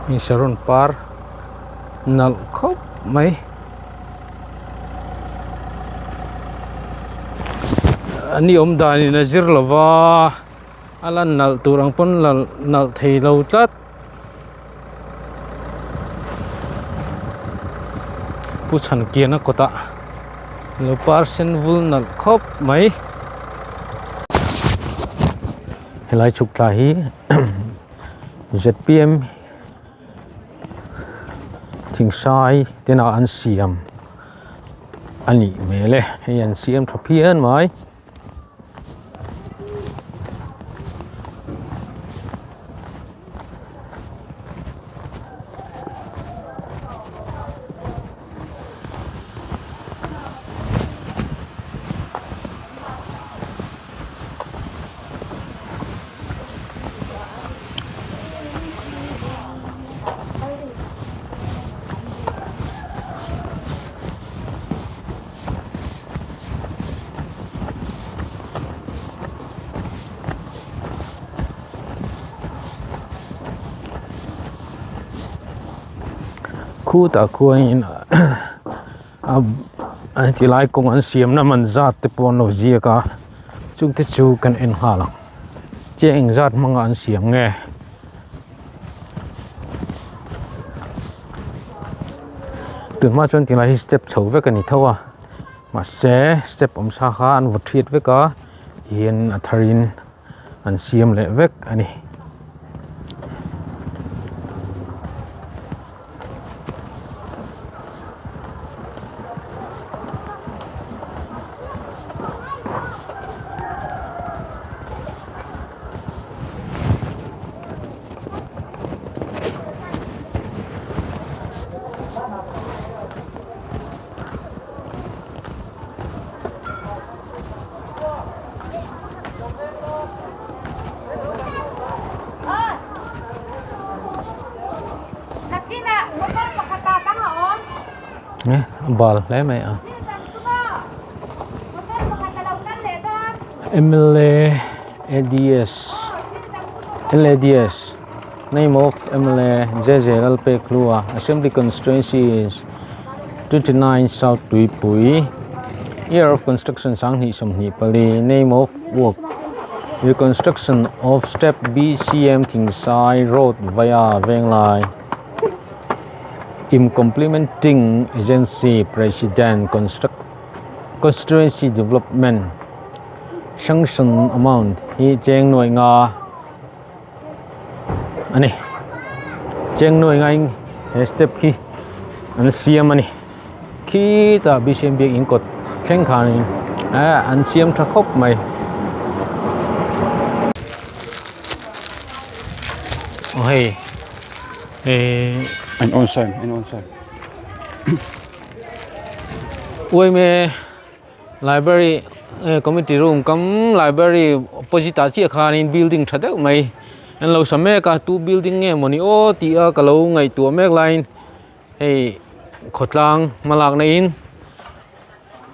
Saron par nalh khawp mai a ni awm danin a zir lova a lan nalh tur ang pawn nalh thei lo tlat. Pu Chhankiana kawtah lo par sen vul nalh khawp mai. Helai chhuk thla hi zpm thingsai tena an siam a nih hmel e hei an siam tha phian mai. Khutah khuanin a tilai kawng an siamna man zat te pawh an lo ziak a chungte chu kan en nghal ang chiah engzat hmanga an siam nge. Tunhma chuan tilai hi step chho vek a ni tho a mahse step awm sa kha an vaw thiat vek a hian a tharin an siam leh vek a ni. Bal hle mai a mla ads lads name of mla jj lalpekhlua assembly constituency is 29 south tuipui year of construction sanghnih 24 name of work reconstruction of step bcm thingsai road via venglai implementing agency president construct constituency development sanction amount hi cheng nuai nga ani cheng nuai nga in he step khi an siam ani khitah bcm biak in kawt thleng khanin eh an siam tha khawp mai. Aw hei eh an on sign an on sign uaime library eh committee room kam library opposite ah chiah khanin building tha deuh mai an lo sa mek a tu building nge mawni aw tih a ka lo ngaihtuah mek laiin hei khawtlang hmalakna in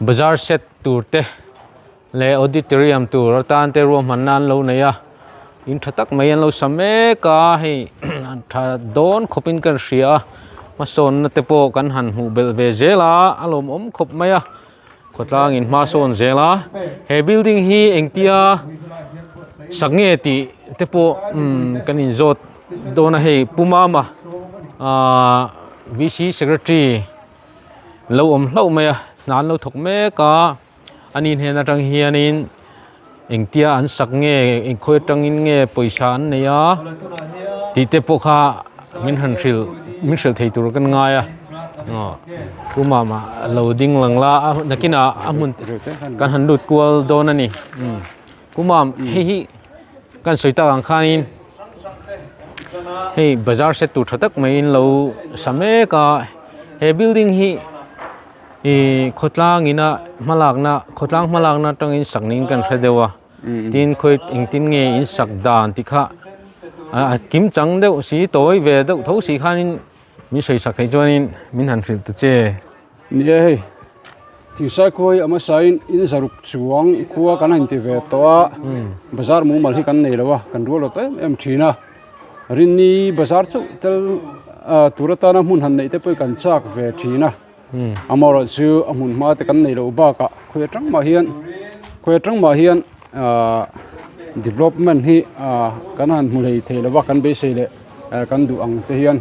bazar set tur te leh auditorium tur atan te ruahmanna an lo nei a in tha tak mai an lo sa mek a hei an tha dawn khawpin ka hria a hmasawnna te pawh kan han hmuh belh ve zel a a lawmawm khawp mai a khawtlang in hmasawn zel a he building hi engtia sak nge tih te pawh umm kan inzawt dawn a hei Pu Mama ahh V C secretary lo awm hlauh mai a hna an lo thawk mek a. Ani hnen atang hianin engtia an sak nge engkhawi atangin nge pawisa an nei a tih te pawh kha min han hrilh min hrilh thei tur kan ngai a aw pu mama lo ding lang la a nakinah a hmun kan han lut kual dawn a ni pu mam hei hi kan sawi tak ang khanin hei bazar set tur tha tak maiin lo sa mek a he building hi. Ihh khawtlang ina hmalakna khawtlang hmalakna atangin sak niin kan hre deuh a tin khawi engtin nge in sak dan tih kha a kim chang deuh si tawi ve deuh tho si khanin min sawi sak theih chuanin min han hrilh ta che. Ni e hei thingsai khuai a hmasain in zaruk chuang khua kan han ti ve tawh a bazar mumal hi kan nei lo a kan rual lo ta em em thin a. Rinni bazar chauh tel tur atana hmun han neih te pawh hi kan chak ve thin a amaherawh chu a hmun hma te kan neih loh bakah khawi atang mah hian khawi atang mah hian ahh development hi ahh kan han hmu hlei thei lova kan beisei leh kan duh ang te hian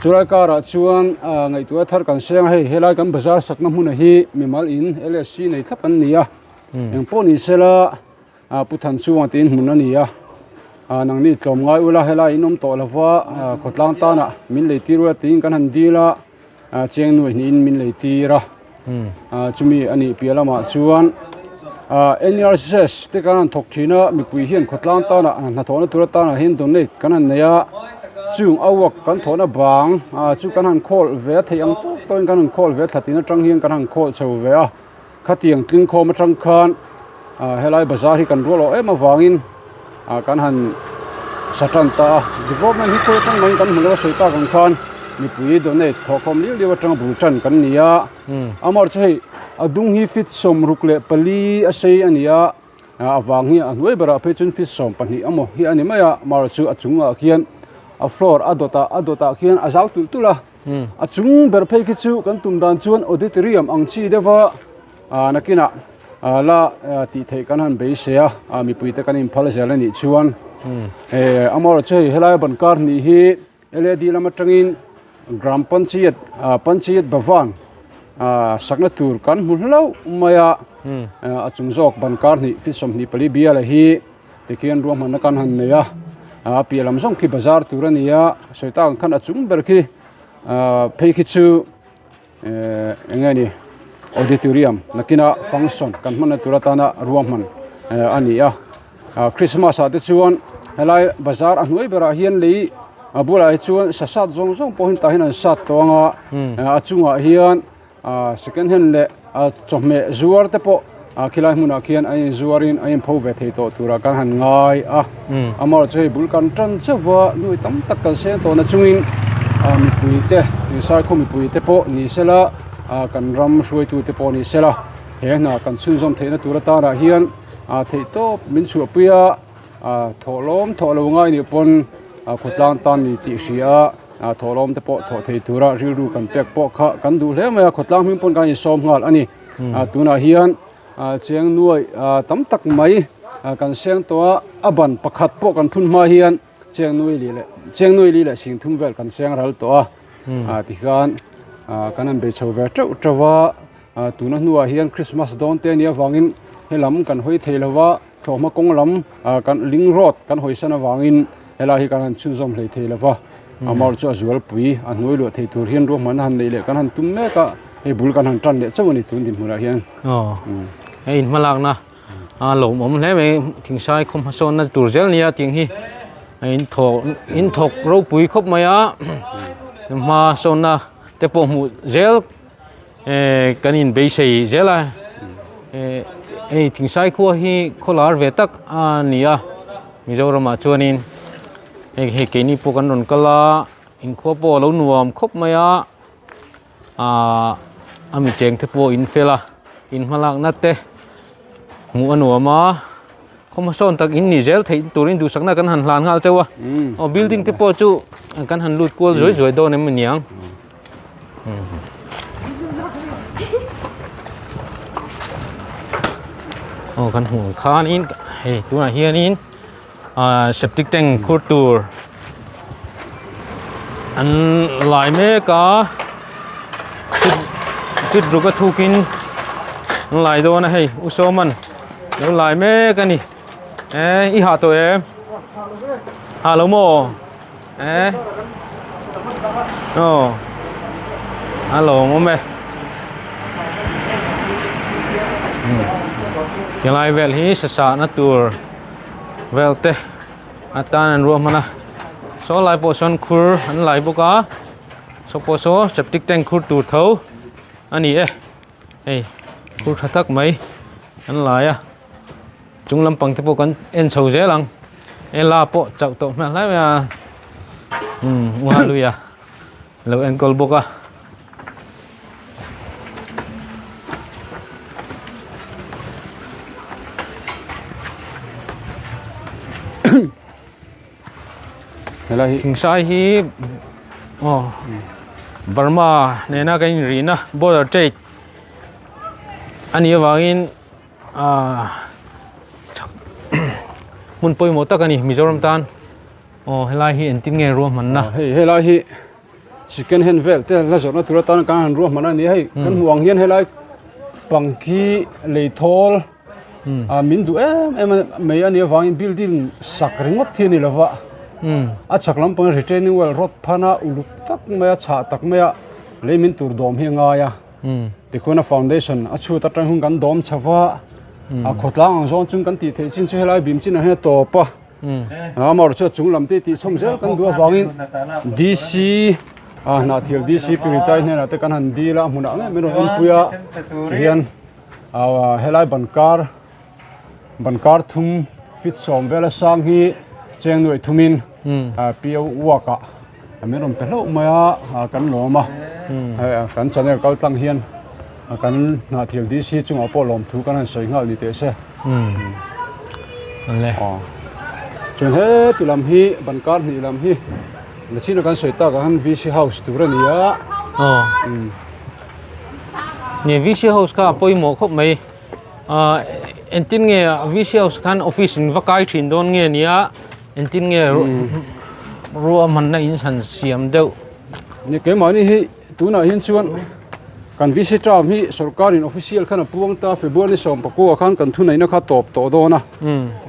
chulai karah chuan ahh ngaihtuah thar kan seng a hei helai kan bazar sakna hmunah hi mimal in L S C nei thlap an ni a engpawh ni sela. Ah Pu Thanchunga tiin hmun a ni a, ah nangni tlawm ngai ula helai in awm tawh lova ah khawtlang tanah min lei tir ula tiin kan han dil a, ah cheng nuaih hnihin min lei tir a, ah chumi a nih piah lamah chuan ah N R S te kan han thawk thin a, mipui hian khawtlang tanah hnathawhna tur atanah hian donate kan han nei a, chung a work kan thawhna bang ah chu kan han khawl ve a theih ang tawk tawkin kan han khawl ve a thla tin atang hian kan han khawl chho ve a. Khatiang tlingkhawm atang khan ah helai bazar hi kan rual awh em avangin ah kan han sa tan ta a development hi khawi atang maiin kan hmu lo a sawi tak ang khan mipui donate thawhkhawm liau liau atanga bul tan kan ni a amaherawhchu chu hei a dung hi feet sawmruk leh pali a sei a ni a ah a vang hi a hnuai berah phei chuan feet 12 emaw hi a ni mai a amaherawhchu chu a chungah khian a floor a dawtah a dawtah khian a zau tulh tulh a. A chung ber phei khi chu kan tum dan chuan auditorium ang chi deuh a ah nakinah ah la tih theih kan han beisei a ah mipui te kan inphal zel a nih chuan eh amaherawhchu chu hei helai ban kar hnih hi L A D lam atangin gram panchayat ah panchayat bhavan ah sakna tur kan hmu hlauh mai a a chung zawk ban kar hnih feet 24 bial hi. Tikhian ruahmanna kan han nei a a piah lam zawng khi bazar tur a ni a sawi tak ang khan a chung ber khi ah phei khi chu eh eng nge ni auditorium nakina function kan hmanna tur atana ruahman eh a ni a ah christmas ah te chuan helai bazar a hnuai berah hian lei a bulah hi chuan sasat zawng zawng pawh hi tah hian an sat tawh ang a a chungah hian. Ahh second hand leh ah chawhmeh zuar te pawh ah khilai hmunah khian a inzuar in a inpho ve thei tawh turah kan han ngai a amaherawhchu chu hei bul kan tan chauh va nuai tam tak kan seng tawh na chungin ah mipui te thingsai khaw mipui te pawh ni sela ah kan ram hruaitu te pawh ni sela he hna kan chhunzawm theihna tur atanah hian ah theihtawp min chhuahpui a ah thawhlawm thawh lo ngai nih pawn ah khawtlang tan ni tih hria a. Ah thawhlawm te pawh thawh thei tura rilru kan pek pawh kha kan duh hle mai a khawtlang hming pawn kan insawm nghal a ni ah tunah hian ah cheng nuai ah tam tak mai ah kan seng tawh a a ban pakhat pawh kan phun hma hian cheng nuai li leh cheng nuai li leh sing thum vel kan seng ral tawh a ah tikhan ah kan han bei chho ve teuh teuh a ah tuna hnuah hian christmas dawn te ania vangin helam kan hawi thei lo va thlawhhma kawng lam ah kan ling road kan hawi san avangin helai hi kan han chhunzawm hlei thei lo va amaherawhchu chu a zualpui a hnuai luah thei tur hian ruahmanna han neih leh kan han tum mek a hei bul kan han tan leh chauh a ni tun dinhmunah hian. Aw hei in hmalakna a lawmawm hle mai thingsai khaw hmasawnna tur zel nia tiang hi a in thawk in thawk ropui khawp mai a hmasawnna te pawh hmuh zel. Eh kan in beisei zel a eh hei thingsai khua hi khaw lar ve tak a ni a Mizoramah chuanin hei hei keini pawh kan rawn kal a inkhua pawh a lo nuam khawp mai a ahh a mi cheng te pawh in fel a in hmalakna te hmuh a nuam a khaw hmasawn tak in ni zel theih turin duhsakna kan han hlan nghal chauh a aw building te pawh chu kan han lut kual zuai zuai dawn em ni ang. Aw kan hmuh ang khanin hei tunah hianin ah septic tank khur tur an lai mek a chut ruk a thukin an lai dawn a hei u sawman lo lai mek a ni eh i hah tawh em hah lo maw. Eh. Aw. A lawmawm e. Helai vel hi sasa na tur vel te atan an ruahman a. Saw lai pawh sawn khur an lai bawk a. Saw pawh saw septic tank khur tur tho a ni e. Hei khur tha tak mai an lai a. Chung lampang te pawh kan en chho zel ang ela pawh chauh tawh hmel hle mai a umm u Haluia lo enkawl bawk a. Helai hi. Thingsai hi aw Burma nena kan inrihna border trade a nih avangin ah hmun pawimawh tak a ni Mizoram tan aw helai hi engtin nge ruahmanna. Hei helai hi second hand vel te la zawrhna tur atan kan han ruahman a ni a hei kan hmuh ang hian helai pangki lei thawl ah min duh em em mai a nih avangin building sak ringawt hi a ni lova a chhak lampang retaining wall rod phana uluk tak mai a chhah tak mai a lei min tur dawm hi a ngai a tikhuan a foundation a chhut atang hun kan dawm chho va a khawtlang ang zawng chung kan tih theih chin chu helai bim chin ah hian a tawp a. Amaherawhchu chu a chung lam te tih chhawm zel kan duh avangin DC ah Hnahthial DC Puritai hnenah te kan han dil a hmunah ngei min rawn enpui a tihian ah helai bankar bankar thum feet sawm vela sang hi cheng nuaih thumin ah P O work ah min rawn pe hlauh mai a ah kan lawm a kan channel kal tlang hian kan Hnahthial DC chungah pawh lawmthu kan han sawi nghal ni teh se. Chuan heti lam hi bankar hnih lam hi nachin a kan sawi tak ah khan VC house tur a ni a. Aw ni VC house kha a pawimawh khawp mai ah engtin nge VC house khan office in va kai thin dawn nge nia engtin nge ruahmanna in han siam deuh. Ni keimahni hi. Tunah hian chuan kan VC term hi sorkarin official khan a puang ta February 19 khan kan thuneihna kha tawp tawh dawn a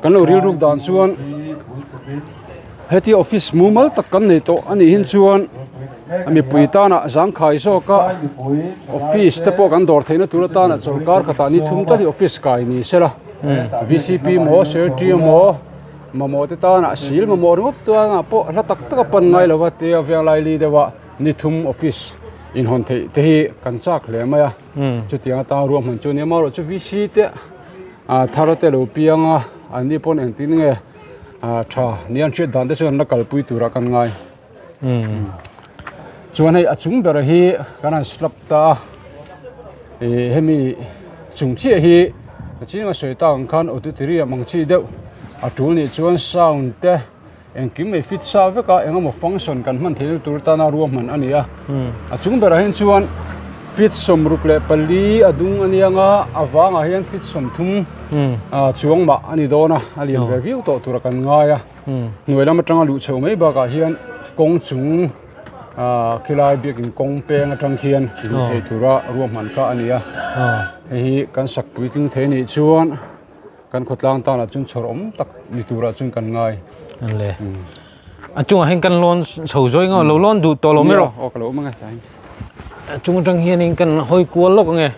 kan lo rilruk dan chuan heti office mumal tak kan nei tawh a nih hin chuan mipui tana zangkhai zawka office te pawh kan dawr theihna tur atana sorkar khatah ni thum tal hi office kai ni sela V_C_P maw secretary maw mamawh te tana sil mamawh ringawt tana pawh hla tak tak a pan ngai lova tia venglai deuh a. Ni thum office inhawn theih te hi kan chak hle mai a chutiang atan ruahman chu a ni a amaherawhchu VC te ah thar te lo piang a an ni pawn engtin nge ah tha ni an hriat dan te chuan an la kalpui turah kan ngai chuan hei a chung ber hi kan han slap ta a ih hemi chung chiah hi a ching a sawi tak ang khan auditorium ang chi deuh a tul nih chuan sound te. Engkim mai fit sa vek a engemaw function kan hman theihna tur tana ruahman a ni a a chung berah hian chuan fit 64 a dung a nia nga a vangah hian fit 30 ah chuang mah a ni dawn a a lian ve viau tawh tura kan ngai a hnuai lam atanga luh chhoh mai bakah hian kawng chung ah khilai biakin kawng peng atang khian luh theih tura ruahman kha a ni a hei hi kan sak puitling thei anih chuan. Kan khawtlang tanah chuan chhawr awm tak ni turah chuan kan ngai. Le. A chungah hian kan lawn chho zawi nga lo lawn duh tawh lo mai rawh. Aw ka lo awm ange tlai in. A chung atang hian in kan hawi kual lawk ange.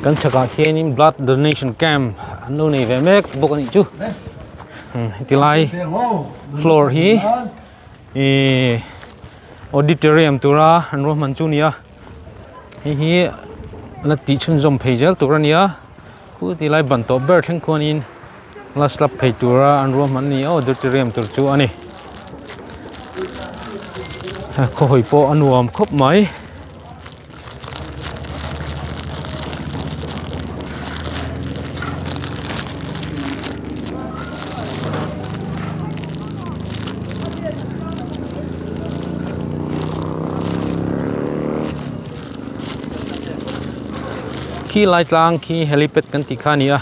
Kan chhakah khian in blood donation camp an lo nei ve mek bawk a nih chu. Heti lai floor hi. Ihh auditorium tura an ruahman chu a ni a hei hi la tih chhunzawm phei zel tur a ni a khu ti lai ban tawh ber thleng khuanin la slap phei tura an ruahman a ni a auditorium tur chu a ni khawhawi pawh a nuam khawp mai. Khi lai tlang khi helipad kan tih kha a ni a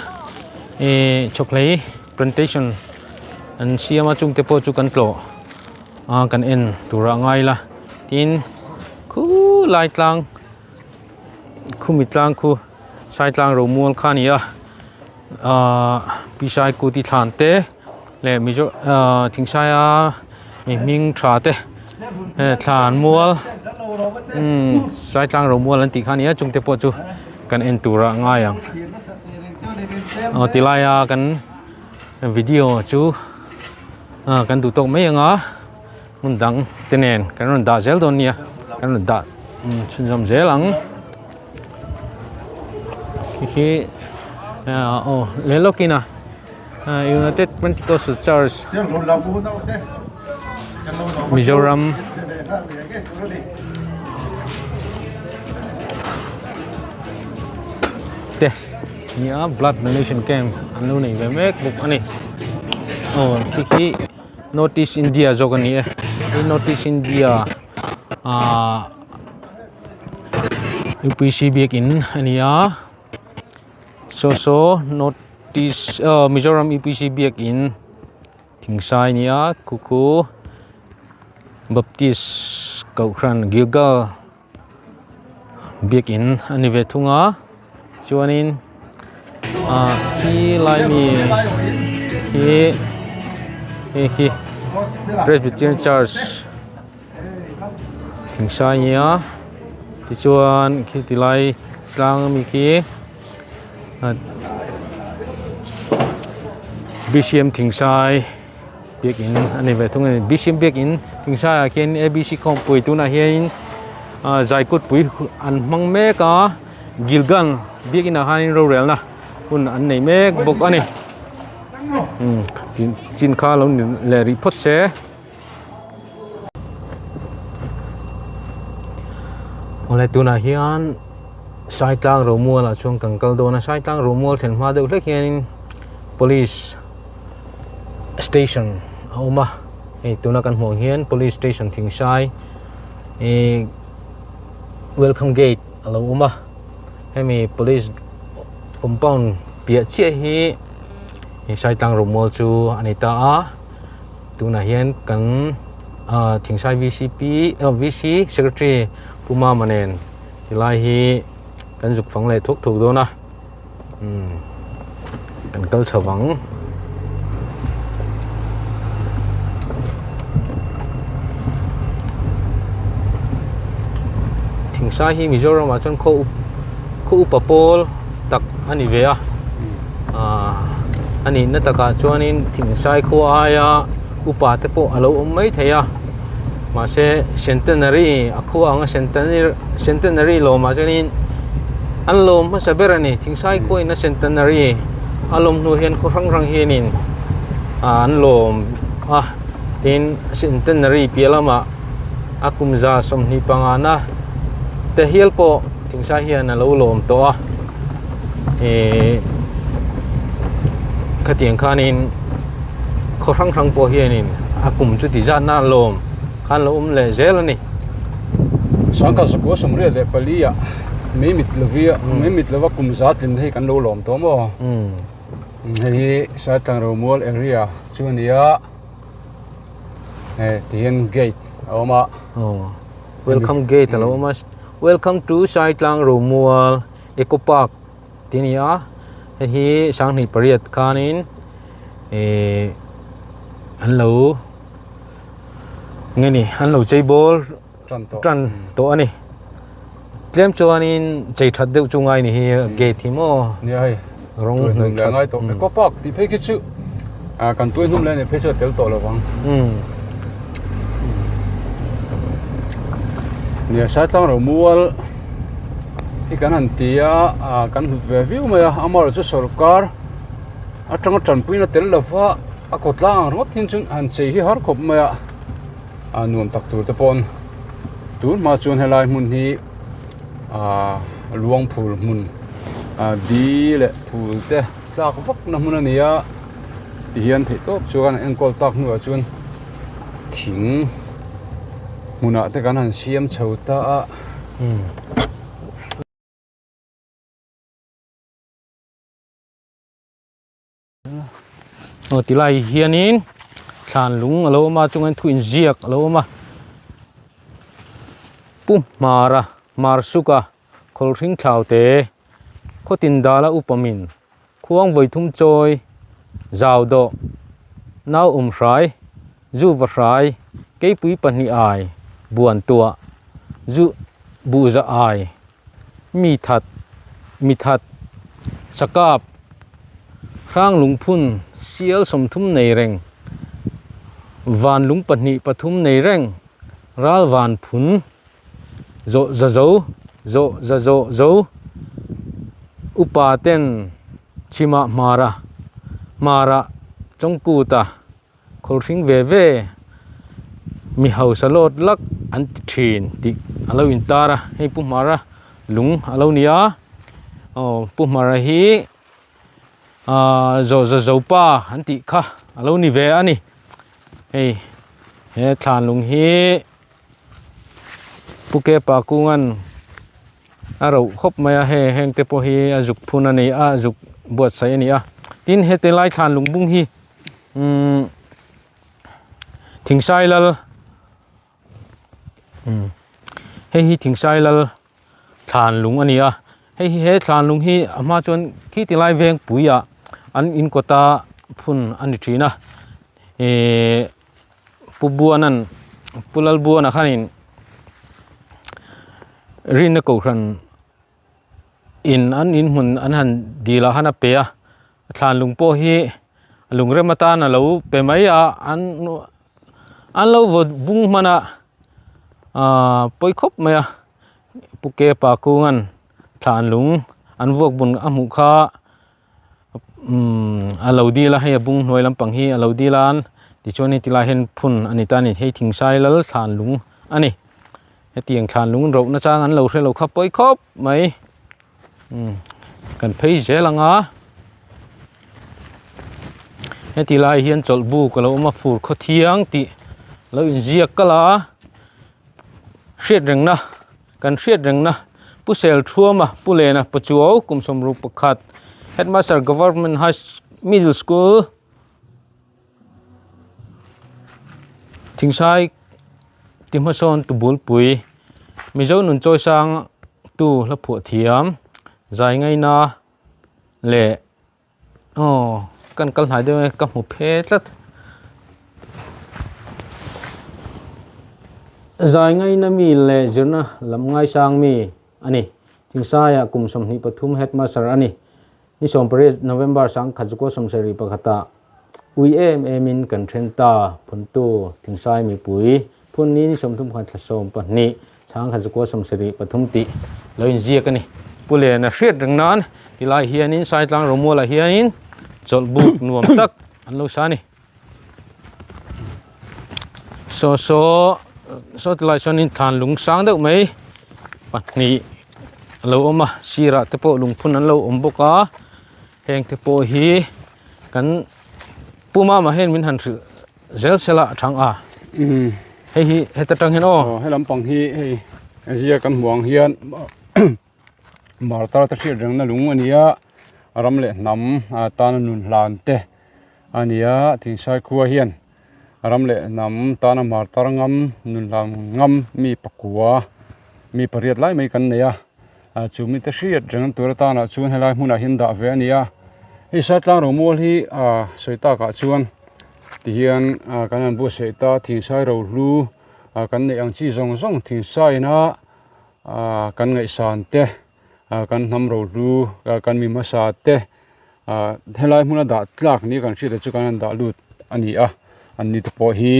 ihh chhawkhlei plantation an siam a chungte pawh chu kan tlawh a kan en tur ah ngai ila tin khu lai tlang khumi tlang khu sai tlang romual kha a ni a ahh pisai kuti thlan te leh mizo ahh thingsaia mi hming tha te thlan mual umm sai tlang romual an tih kha a ni a chungte pawh chu kan en tur ah ngai ang aw tilaia kan video chu kan duh tawk mai anga. Hmun dang te nen kan rawn dah zel dawn nia kan rawn dah chhunzawm zel ang khi khi aw leh lawkin a United Pentecostal Church Mizoram te. Nia blood donation camp an lo nei ve mek bawk a ni. Aw khi khi North East India zawk a ni e. Hei North East India ahh U P C biakin a ni a saw saw North East aw Mizoram U P C biakin Thingsai a ni a khu khu Baptist Kohhran Gilgal. Biakin a ni ve thung a chuanin ah khi lai mi khi hei hi Presbyterian Church Thingsai a nia tichuan khi ti lai tlang ami khi B C M Thingsai. Biakin a ni ve thung a ni bcm biakin thingsai ah khian abc khawmpui tunah hianin ah zaikut pui an hmang mek a gilgal biakin ah hianin rorelna hun an nei mek bawk a ni umm chin kha lo ni leh rih phawt se. Awle tunah hian Saitlang Romual ah chuan kan kal dawn a Saitlang Romual thlen hma deuh hlek hianin police station a awm a hei tuna kan hmuh ang hian police station thingsai ihh welcome gate a lo awm a hemi police compound piah chiah hi hei saitlang rawmual chu a ni ta a tunah hian kan ah thingsai V C P aw V C secretary pu mama nen tilai hi kan zuk fang leh thuk thuk dawn a. Umm kan kal chho vang. Thingsai hi Mizoram ah chuan khaw khaw upa pawl tak a ni ve a ah a nihna takah chuanin thingsai khua aia upa te pawh a lo awm mai thei a mahse centenary a khua anga centenary centenary lawmah chuanin an lawm hmasa ber a ni thingsai khuain a centenary a lawm hnu hian khaw hrang hrang hianin ah an lawm a tin centenary piah lamah a kum za sawmhnih panga na te hial pawh thingsai hian a lo lawm tawh a ihh khatiang khanin khaw hrang hrang pawh hianin a kum chuti zatna a lawm khan lo awm leh zel a ni. Sangkhat zakua sawmriat leh pali ah mei mit lovia mei mit lova kum za tlin hei kan lo lawm tawh maw hei hi Saitlang Romual area chu a ni a hei tihian gate a awm a welcome gate a lo awm a welcome to Saitlang Romual eco park tih a ni a hei hi sanghnih pariat khanin ihh an lo. Nge ni an lo chei bawl tan tawh a ni tlem chuanin chei that deuh chu ngai ni hi gate hi maw nia hei rawng hnawih that ngai tawh eco park tih phei khi chu kan tuai hnum leh ni phei chu a tel tawh lo vang nia saitlang ro mual hi kan han ti a kan hlut ve viau mai a amaherawhchu chu sawrkar atanga tanpuina tel lova A kawt tlang ang ringawt hian chuan han chei hi har khawp mai a a nuam tak tur te paw'n tun hma chuan helai hmun hi aaa luang phul hmun ah di leh phul te tlak vak na hmun a ni a tihian theih tawp chuan an enkawl tak hnuah chuan thing hmunah te kan han siam chho ta a. Aw tilai hianin thlan lung a lo awm a chungin thu inziak a lo awm a pu hmara hmar suka khawlhring thlau te khawtin dala upa min khuang vawithum chawi zau dawh nau awm hrai zu va hrai keipui pahnih ai buan tuah zu buhza ai. Mi that mi that sakap hrang lungphun sial sawmthum nei reng van lung pahnih pathum nei reng ral van phun zawh za zo zawh za zawh zo upa ten chhimah hmara hmara chawngkuta Khawlhring ve ve mi hausa lawt lak an ti thin tih a lo intar a hei Pu Hmara lung a lo ni a aw Pu Hmara hi. Ahh zawh za zo pa an tih kha a lo ni ve a ni hei he thlan lung hi Pu Kepa Kungan a roh khawp mai a hei heng te pawh hi a zuk phun a ni a a zuk buatsaih a ni a tin heti lai thlan lung bung hi umm thingsai lal umm hei hi thingsai lal. Thlan lung a ni a hei hi he thlan lung hi a hma chuan khi ti lai veng pui ah an in kawta phun a ni thin a ihh pu buanan pu lalbuana khanin rinna kohhran in an in hmun an han dil ah khan a pe a thlan lung pawh hi lungrem atan a lo pe mai a an an lo vaw bung hman a ahh pawi khawp mai a pu kepa kungan thlan lung an vuak bun a hmuh kha umm a lo dil a hei a bung hnuai lampang hi a lo dil a tichuan heti lai hian phun a ni ta a ni hei thingsai lal thlan lung a ni hetiang thlan lung roh na chang an lo hre lo kha pawi khawp mai umm kan phei zel ang a heti lai hian chawlh buk a lo awm a fur khaw thiang tih lo inziak kalh a hriat rengna kan hriat rengna pu sel thuama pu lena pachuau kum sawmruk pakhat headmaster government high middle school thingsai ti hmasawn tu bulpui mizo nun chawisang tu hla phuah thiam zai ngaina leh aw kan kal hnai deuh e ka hmu phe tlat zai ngaina mi leh zirna lam ngaisang mi a ni thingsaiah kum 23 headmaster a ni ni 18 November 1971 ui em em in kan then ta phuntu thingsai mipui phun ni ni 31 thla 12 1973 tih lo inziak a ni. Pu Lena hriat reng nan tilai hianin Saitlang Romuala hianin chawlh buk nuam tak an lo sa a ni. Saw saw saw tilai chuanin thlan lung sang deuh mai pahnih a lo awm a sirah te pawh lungphun an lo awm bawk a heng te pawh hi kan Pu Mama hian min han hrilh zel sela a thang a hei hi heta tang hian aw aw he lampang hi hei zia kan hmuh ang hian martar te hriat rengna lung a ni a ram leh hnam tana nun hlan te a ni a thingsai khua hian ram leh hnam tana martar ngam nun hlan ngam mi pakua mi pariat lai mai kan nei a. Ah chu mite hriat reng tur atana chuan helai hmunah hian dah ve a ni a hei saitlang romual hi ah sawi takah chuan tihian ah kan han buatsaih ta thingsai rohlu ah kan neih ang chi zawng zawng thingsaina ah kan ngaihsan te ah kan hnam rohlu ah kan mi hmasa te ah helai hmuna dah tlak ni kan hriat te chu kan han dah lut a ni a an ni te pawh hi.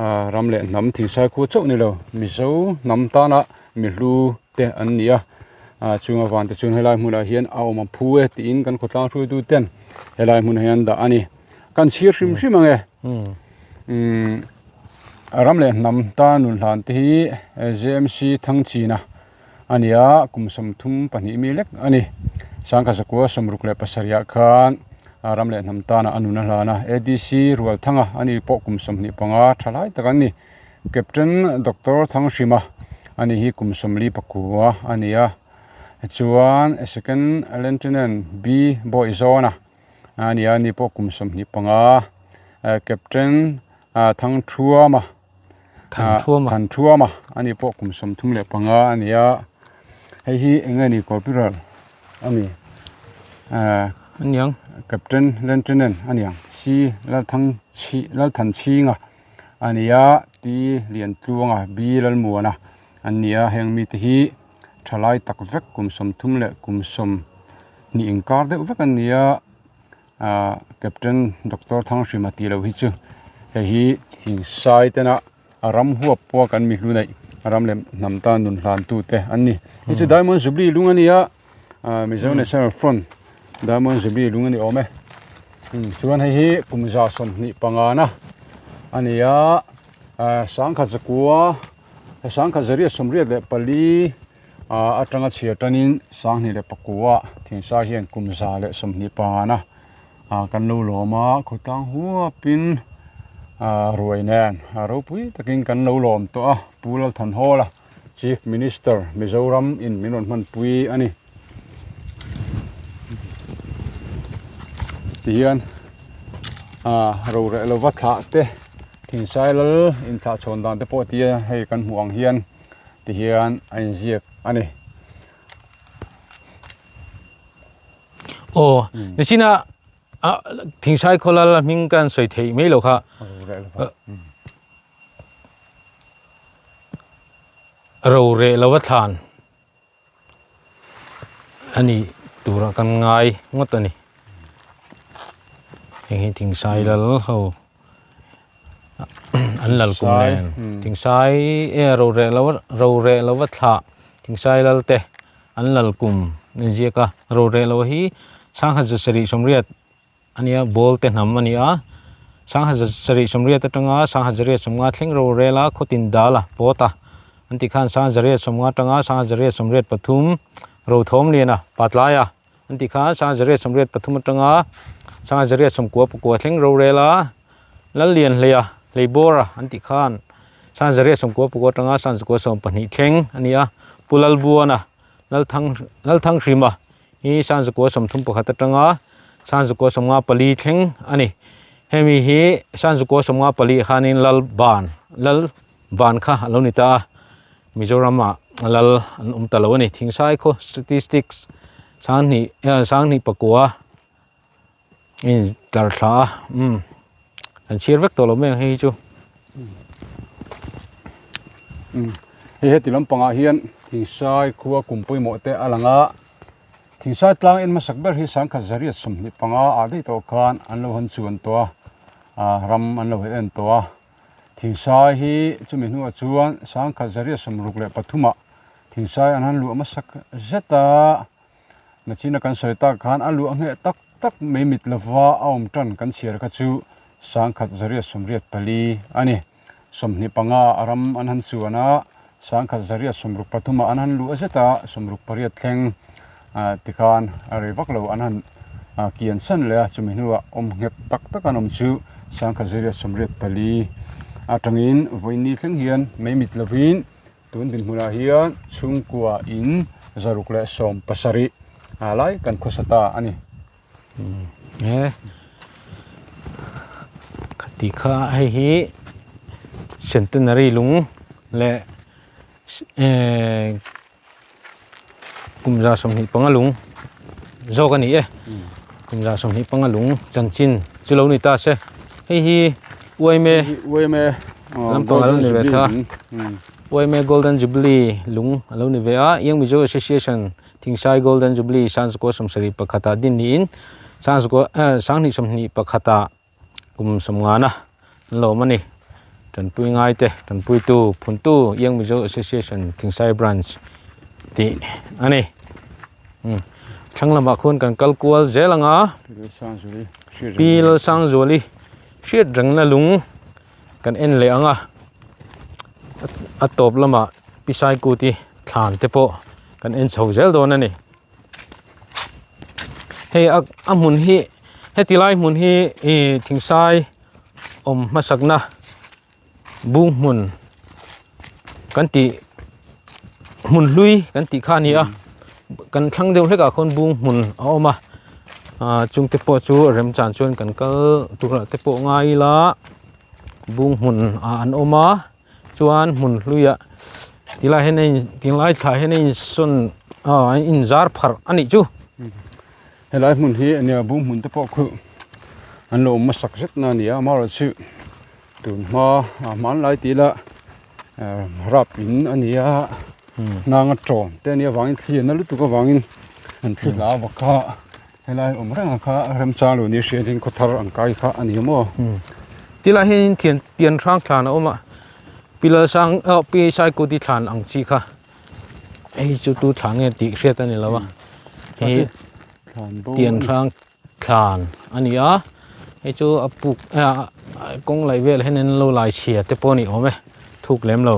Ah ram leh hnam thingsai khu chauh ni lo mizo hnam tana mi hlu te an ni a ah chung avang te chuan helai hmunah hian a awm a phu e tiin kan khawtlang hruaitu ten helai hmunah hian dah a ni kan chhir hrim hrim ang e umm ram leh hnam tan nun hlan te hi J_M_C Thangchina a ni a kum 32 mi lek a ni 1967 ah khan ram leh hnam tana a nun a hlan a A_D_C Rualthanga a ni pawh kum 25 tha lai tak an ni Captain Doctor Thanghrima a ni hi kum 49 a ni a chuan Second Lieutenant B Bawihzawna a ni a ani pawh kum 25 Captain Thangthuama. Than thuama ani pawh kum 35 a ni a hei hi eng nge ni corporal a ni aniang captain lieutenant a niang C Lalthang chhi Lalthan chhinga a ni a T Liantluanga B Lalmuana an ni a heng mite hi thalai tak vek kum 30 leh kum 20 inkar deuh vek an ni a. Ahh captain doctor Thanghrima tih loh hi chu hei hi thingsai tena a ram huap pawha kan mi hlu neih a ram leh hnam tan nun hlan tu te an ni hei chu diamond jubilee lung a ni a ahh mizo national front diamond jubilee lung a ni awm e chuan hei hi kum 25 na a ni a ahh 1900 1984 Ah atanga chhiar tanin 2009 ah thingsai hian kum 125 na. ah kan lo lawm a khawtlang huapin ah ruai nen a ropui takin kan lo lawm tawh a Pu Lalthanhawla Chief Minister Mizoram in min rawn hmanpui a ni. Tihian ah roreh lova thlah te thingsai lal inthlah chhawn dan te pawh tia hei kan hmuh ang hian tihian a inziak a ni. Aw nichina ah thingsai khaw lal a hming ka han sawi theih mai lo kha. Roreh lova thlan. A nih turah kan ngai ngawt a ni heng hi thingsai lal ho an lal kum nen thingsai e roreh lo roreh lova thlah thingsai lal te an lal kum a inziak a roreh lo hi sangha za sarih sawmriat a nia ball te hnam a ni a sangha za sarih sawmriat atanga sangha zariat sawmnga thleng ro rel a khawtin dal a pawt a an tih khan sangha zariat sawmnga atanga sangha zariat sawmriat pathum ro thawm lian a patlai a an tih khan sangha zariat sawmriat pathum atanga sangha zariat sawmkua pakua thleng ro rel a Lallian hleia hleibawr a an tih khan sangha zariat sawmkua pakua atanga sangha zakua sawm pahnih thleng a ni a Pu Lalbuana Lalthang Lalthanghrima hi Sanzukua 31 atanga Sanzukua 54 thleng a ni. Hemi hi Sanzukua 54 khanin Lal Ban, Lal Ban kha a lo ni ta a, Mizoramah Lal an awm ta lo a ni. Thingsai khaw statistics sanghnih sanghnih pakua in tlar thla a, umm an chhiar vek tawh lo mai ang hei hi chu. Hei heti lampangah hian Thingsai khua kum pawimawh te a lang a, Thingsai tlang en hmasak ber hi sangkhat zariat 25 ah daih tawh khan an lo han chuan tawh a, ah ram an lo en tawh a. Thingsai hi chumi hnuah chuan sangkhat zariat 63 ah Thingsai an han luah hmasak zet a, nachina kan sawi tak khan a luah ngheh tak tak mai mit lova a awm tan kan chhiar kha chu sangkhat zariat 84 a ni. 25 a ram an han chuan a, sangkhat zariat 63 ah an han luh zet a, 68 thleng tikhan a rei vak lo an han kian san leh a, chumi hnuah awm nghet tak tak an awm chu sangkhat zariat 84 atangin vawiin thleng hian mai mit lovin tun dinhmunah hian chhungkua in 117 lai kan khawsa ta a ni. He khati kha hei hi centenary lung leh ehh kum 25 lung zawk a ni e kum 25 lung chanchin chu lo ni ta se hei hi uaime lampang a lo ni ve kha uaime golden jubilee lung a lo ni ve a Young Mizo Association Thingsai Golden Jubilee Sanzukua 71 ah din niin Sanzukua eh sanghnih 21 ah kum 50 na an lawm a ni. Tanpui ngaite tanpuitu phuntu Young Mizo Association Thingsai Branch tih a ni. Um thlang lamah khuan kan kal kual zel ang a Pi Lalsangzuali hriat rengna lung kan en leh ang a a tawp lamah pi saikuti thlan te pawh kan en chho zel dawn a ni hei a a hmun hi heti lai hmun hi ih thingsai awm hmasakna bung hmun kan tih hmun hlui kan tih kha a ni a kan thlang deuh hlekah khawn bung hmun a awm a ah chung te pawh chu remchan chuan kan kal turah te pawh ngai ila bung hmun ah an awm a chuan hmun hluiah tilai hian a in tinglai thla hian a insawn ah an inzar pharh a nih chu. Helai hmun hi ania bung hmun te pawh khu an lo awm hmasak zet na a ni a amaherawhchu tun hma ah hmanlai tih ila rap in a ni a hnang a tawn te a nih avangin thli a na lutuk avangin an thli hla vak kha helai awm reng ang kha remchang lo ni hriat in khawthar ang kai kha a ni maw. Tilai hian thian tian hrang thlan a awm a pillar sang ah pi saikuti thlan ang chi kha hei chu tu thla nge tih hriat a ni lo a hei tian hrang thlan a ni a hei chu a puk kawng laih vel hian an lo lai chhia te pawh a ni awm e thuk lem lo.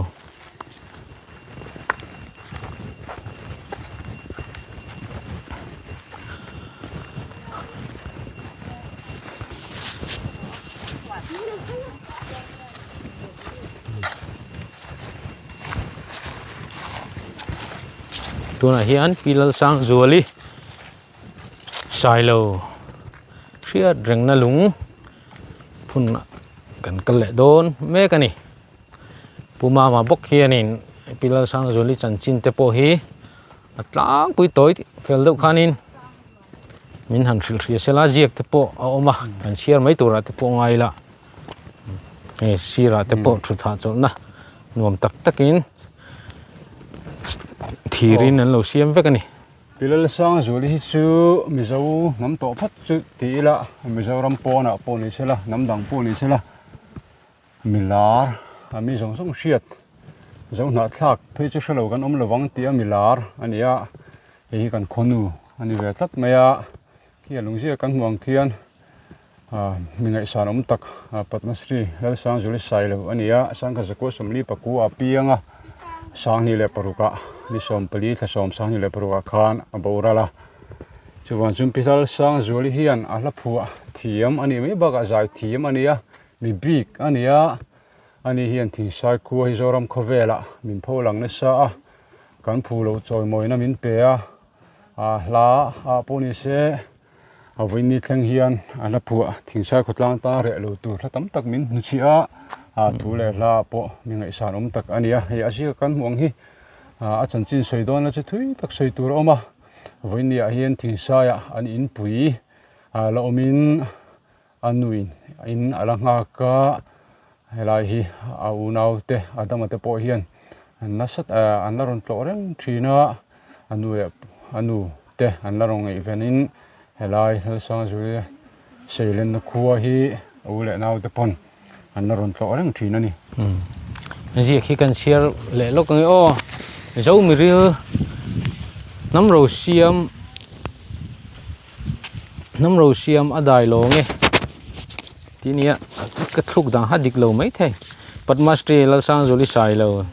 Tunah hian Pi Lalsangzuali Sailo hriat rengna lung phun kan kal leh dawn mek a ni. Pu Mama bawk hianin Pi Lalsangzuali chanchin te pawh hi a tlangpui tawi fel deuh khanin min han hrilh hria sela ziak te pawh a awm a kan chhiar mai turah te pawh ngai ila hei sirah te pawh thut hahchawlhna nuam tak takin thirin an lo siam vek a ni. Pi Lalsangzuali hi chu Mizo hnam tawh phawt chu ti ila Mizoram pawnah pawh ni sela hnam dang pawh ni sela Milar a mi zawng zawng hriat zo hnahthlak phei chu hrelo kan awm lovang tih a milar a ni a hei hi kan khawnu a ni ve tlat mai a khi a lungzia kan hmuh ang khian ah mi ngaihsan awm tak Padmasri Lalsangzuli Sailo a ni a Sangkhat Zakua Sawmli Pakua a piang a Sanghnih leh parukah ni sawmpali thla sawm sanghnih leh parukah khan a boral a chuvang chuan Pi Lalsangzuali hian a hla phuah thiam a nih mai bakah zai thiam a ni a. Mi bik a ni a, ani hian Thingsai khua hi Zoram khawvelah min pho lang nasa a, kan phu loh chawimawina min pe a, a hla ah pawh ni se a vawiin ni thleng hian a hla phuah Thingsai khawtlang tan reh lo tur hla tam tak min hnuchhiah a, a thu leh hla ah pawh mi ngaihsan awm tak a ni a, hei a zia kan hmuh ang hi a chanchin sawi dawn la chu thui tak sawi tur a awm a, vawiin ni ah hian Thingsaiah an inpui la awmin. A nuin in a la nghak a, helai hi a unau te a dama te pawh hian an nasa an la rawn tlawh reng thin a, a nu leh a nu te an la rawn ngaihven in helai Lalsangzuala Seilenna khua hi a u leh nau te pawn an la rawn tlawh reng thin a ni. Ziak hi kan chhiar leh lawk ang e aw, Zomiril hnam ro siam. Hnam ro siam a dai lo nge tih nia ka thluk dang ha dik lo mai thei Padmasri Lalsangzuli Sailo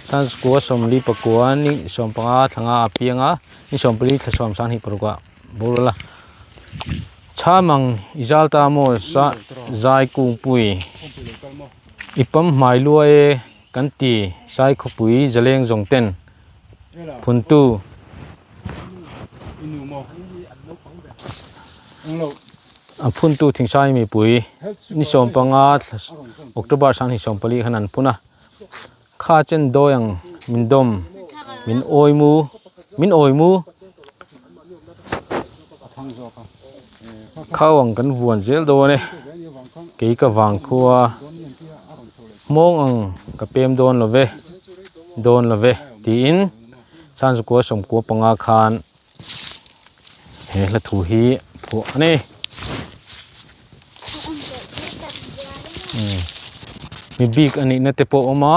Sanskua sawmli pakua ni sawmpanga thlanga a piang a ni sawmpali thla sawm sanghnih paruk ah boral a chhamang i zal ta maw sa zai kungpui i pam hmai luai e kan ti sai khawpui zaleng zawng ten phuntu. A phuntu Thingsai mipui ni 15 October 2024 khan an phun a, kha chen dawi ang min dawm min awi mu min awi mu khau ang kan vuan zel dawn e kei ka vang khua hmawng ang ka pem dawn lo ve dawn lo ve tiin. Chhanzukua sawmkua panga khan he hla thu hi phuah a ni. Mi bik a nihna te pawh a awm a,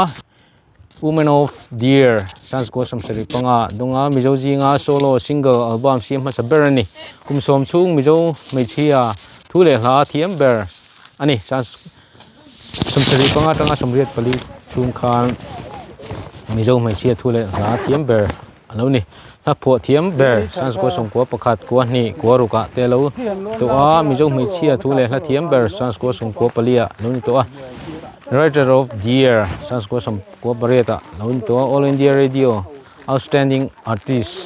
Woman of the Year Chhanzukua sawmsarih panga dawnga Mizo zinga solo single album siam hmasa ber a ni. Kum sawm chhung Mizo hmeichhia thu leh hla thiam ber a ni. Sawmsarih panga atanga sawmriat pali chhung khan Mizo hmeichhia thu leh hla thiam ber a lo ni. Hla phuah thiam ber Sanskua sawmkua pakhat kua hnih kua rukah te a lo tawh a, Mizo hmeichhia thu leh hla thiam ber Sanskua sawmkua pali ah a lo ni tawh a, Writer of the Year Sanskua sawmkua pariat ah a lo ni tawh a, All India Radio Outstanding Artist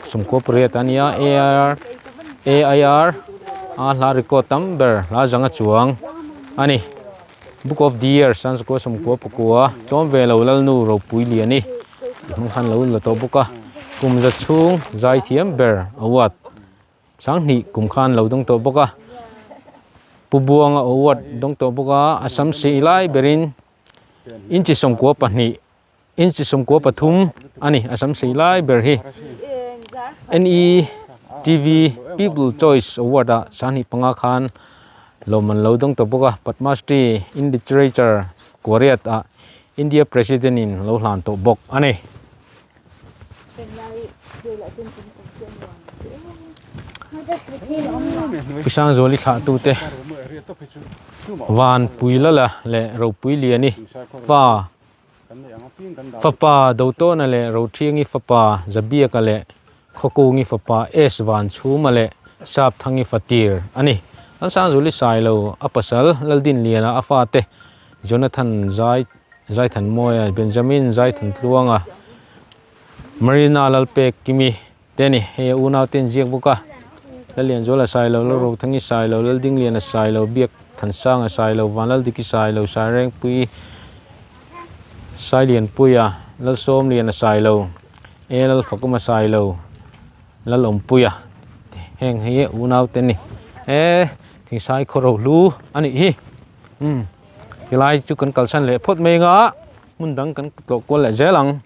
sawmkua pariat a ni a, AIR AIR a hla record tam ber hla zanga chuang a ni. Book of the Year Sanskua sawmkua pakua tlawm ve lo Lalnu Ropui Liani tih hmang khan lo la tawh bawk a, kum za chhung zai thiam ber award sanghnih kum khan lo dawng tawh bawk a, Pu Buanga award dawng tawh bawk a, a sam sei lai berin inchi sawmkua pahnih Inchi sawmkua pathum a ni a sam sei lai ber hi. NETV People Choice Award ah sanghnih panga khan lawm an lo dawng tawh bawk a, Padmashree in Literature Kuariat ah India President in lo hlan tawh bawk a ni. Pu Sangzuali thlahtute Vanpuilala leh Ropuiliani pa Fapa Dotawna leh Rothiangi fapa Zabiaka leh Khawkungi fapa S Vanchhuma leh Sapthangi fatir a ni. Lalsangzuli Sailo a pasal Laldinliana a fate Jonathan Zai Zaithanmawia, Benjamin Zaithantluanga. Marina Lalpek Kimi te a ni hei a unau te an ziak bawk a Lalianzuala Sailo Lalrothangi Sailo Laldingliana Sailo Biak Thansanga Sailo Vanlaldiki Sailo Sairengpui Sailianpuia Lalsawmliana Sailo E Lalfakuma Sailo Lalawmpuia heng hi unau te a ni e Thingsai khaw rohlu a nih hi umm tilai chu kan kalsan leh phawt mai anga hmun dang kan tlawh kual leh zel ang.